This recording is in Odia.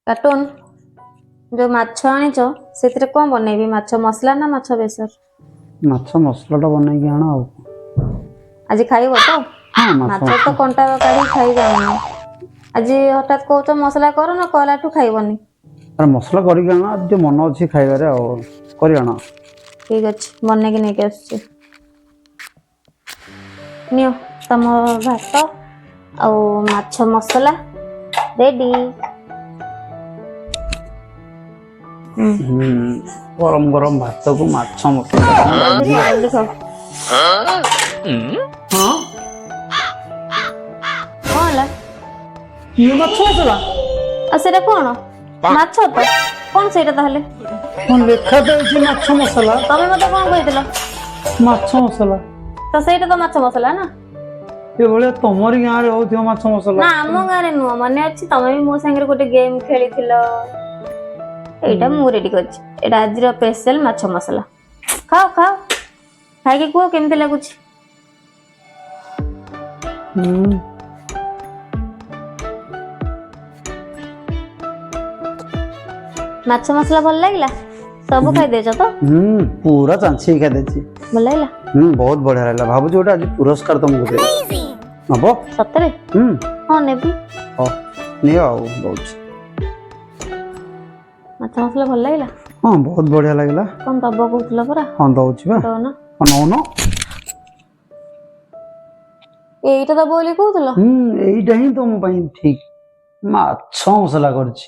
କାର୍ଟୁନ ଯୋଉ ମାଛ ଆଣିଛ, ସେଥିରେ କଣ ବନେଇବି? ମାଛ ମସଲା ନା ମାଛ ବେସର? ମାଛ ମସଲାଟା ବନେଇକି ଆଣ ଆଉ। ଆଜି ଖାଇବ ତ? ହଁ, ମାଛ। ମାଛ ତ କଣ୍ଟା କାଢି ଖାଇ ଯାଉନି। ଆଜି ହଠାତ୍ କହୁଛ ମସଲା କର, ନା କଲାଠୁ ଖାଇବନି? ଆରେ, ମସଲା କରିକି ଆଣ। ଆଜି ଟିକେ ମନ ଅଛି ଖାଇବାରେ, ଆଉ କରି ଆଣ। ଠିକ ଅଛି, ବନେଇକି ନେଇକି ଆସୁଛି। ନିଅ, ତମ ଭାତ ଆଉ ମାଛ ମସଲା ରେଡି। ହୁଁ, ଗରମ ଗରମ ଭାତକୁ ମାଛ ମସଲା। ଜଲ୍ଦି ଖାଅ, ଜଲ୍ଦି ଖାଅ। ହଁ। କଣ ହେଲା? ଇଏ ମାଛ ମସଲା? ଆଉ ସେଇଟା କଣ? ମାଛ ତ କଣ ସେଇଟା ତାହେଲେ? ହଁ, ଲେଖା ତ ହେଇଛି ମାଛ ମସଲା। ତମେ ମତେ କଣ କହିଥିଲ? ମାଛ ମସଲା। ତ ସେଇଟା ତ ମାଛ ମସଲା ନା? ଏଭଳିଆ ତମରି ଗାଁରେ ହଉଥିବ ମାଛ ମସଲା। ନା, ଆମ ଗାଁରେ ନୁହଁ। ମନେ ଅଛି, ତମେ ବି ମୋ ସାଙ୍ଗରେ ଗୋଟେ ଗେମ୍ ଖେଳିଥିଲ। ଏଇଟା ମୁଁ ରେଡି କରିଛି। ଏଇଟା ଆଜିର ସ୍ପେଶାଲ ମାଛ ମସଲା। ଖାଅ ଖାଅ, ଖାଇକି କୁହ କେମିତି ଲାଗୁଛି। ହୁଁ। ମାଛ ମସଲା ଭଲ ଲାଗିଲା? ସବୁ ଖାଇଦେଇଛ ତ? ହୁଁ, ପୁରା ଚାଞ୍ଛି ଖାଇଦେଇଛି। ଭଲ ଲାଗିଲା? ହୁଁ, ବହୁତ ବଢିଆ ଲାଗିଲା। ଭାବୁଛି ଗୋଟେ ଆଜି ପୁରସ୍କାର ତମକୁ ଦେବି। ହବ? ସତରେ? ହୁଁ। ହଁ, ନେବି। ହଉ, ନିଅ ଆଉ ଦଉଛି। ମାଛ ମସଲା ଭଲ ଲାଗିଲା? ହଁ, ବହୁତ ବଢିଆ ଲାଗିଲା। କଣ ଦବ କହୁଥିଲ ପରା? ହଁ, ଦଉଛି ବା। ଦଉନ। ହଁ, ନଉନ। ଏଇଟା ଦବ ବୋଲି କହୁଥିଲ? ହୁଁ, ଏଇଟା ହିଁ ତମ ପାଇଁ ଠିକ ମାଛ ମସଲା କରିଛି।